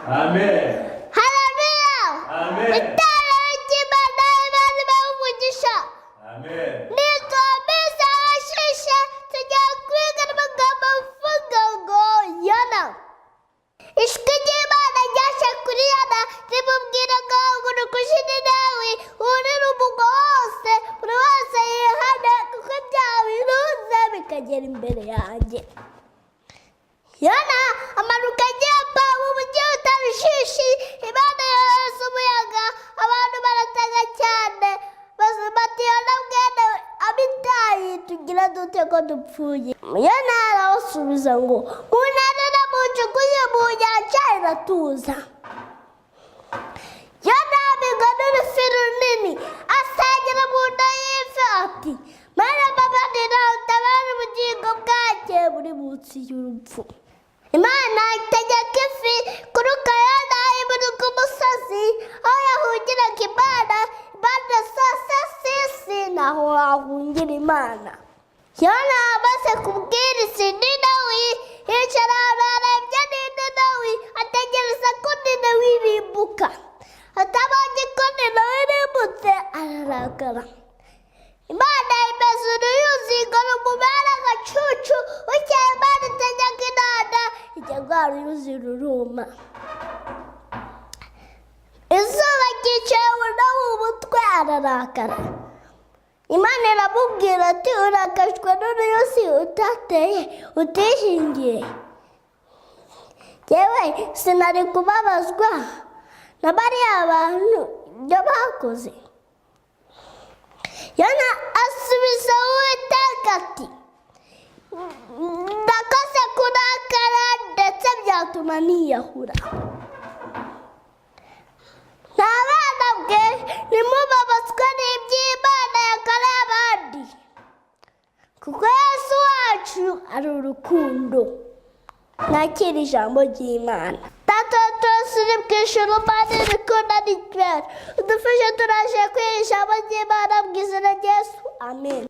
Amen. Haleluya. Amen. Itorero ry'Imana, Imana ibahe umugisha. Amen. Nitwa Misa Hashishe, tugiye kwiga amagambo avuga ngo Yona. Ijwi ry'Imana ryaje kuri Yona rimubwira ngo haguruka uje i Ninewi, wurire umurwa wose, buri wese yihane kuko ibyaha birunze bikagera imbere yanjye. Yona amanuka agiye mu mujyi wa Tarushishi, Imana yohereza umuyaga, abantu barataka cyane bati: "Yona mwene Amitayi, tugira dute ko dupfuye?" Yona arabasubiza ngo: "Munterere munjugunye mu nyanja, iratuza." Yona amigwa n'urufi runini, asengera mu nda y'ifi ati: "Mana, mbabarira utabare ubugingo bwanjye buri munsi y'urupfu." Imana itegeka ifi kuruka Yona, imuruka umusozi aho yahungiraga Imana. Imana sose sisi naho wahungira Imana. Yona amaze kubwiriza i Ninewi, yicara ahantu harebye n'Inenewi, ategereza ko Ninewi irimbuka. Atabonye ko Ninewi irimbutse, ararakara. Imana imeza uruyuzi ngo rumubere agacucu. Bukeye Imana itegeka inanda, ijya rwa ruyuzi ruruma. Izuba ryicaye no mu mutwe, ararakara. Imana iramubwira ati: "Urakajwe n'uruyuzi utateye, utishingiye? Yewe, sinari kubabazwa na bariya bantu ibyo bakoze?" Yona asubiza Uwiteka ati: "Ndakoze kurakara, ndetse byatuma niyahura." Nta bana bwe, ntimubabazwe n'iby'Imana yakoreye abandi, kuko Yesu wacu ari urukundo. Mwakira ijambo ry'Imana. Data wa twese uri mu ijuru, Mana irikunda nitwera, udufashe, turaje kwiga ijambo ry'Imana mu izina rya Yesu, amen.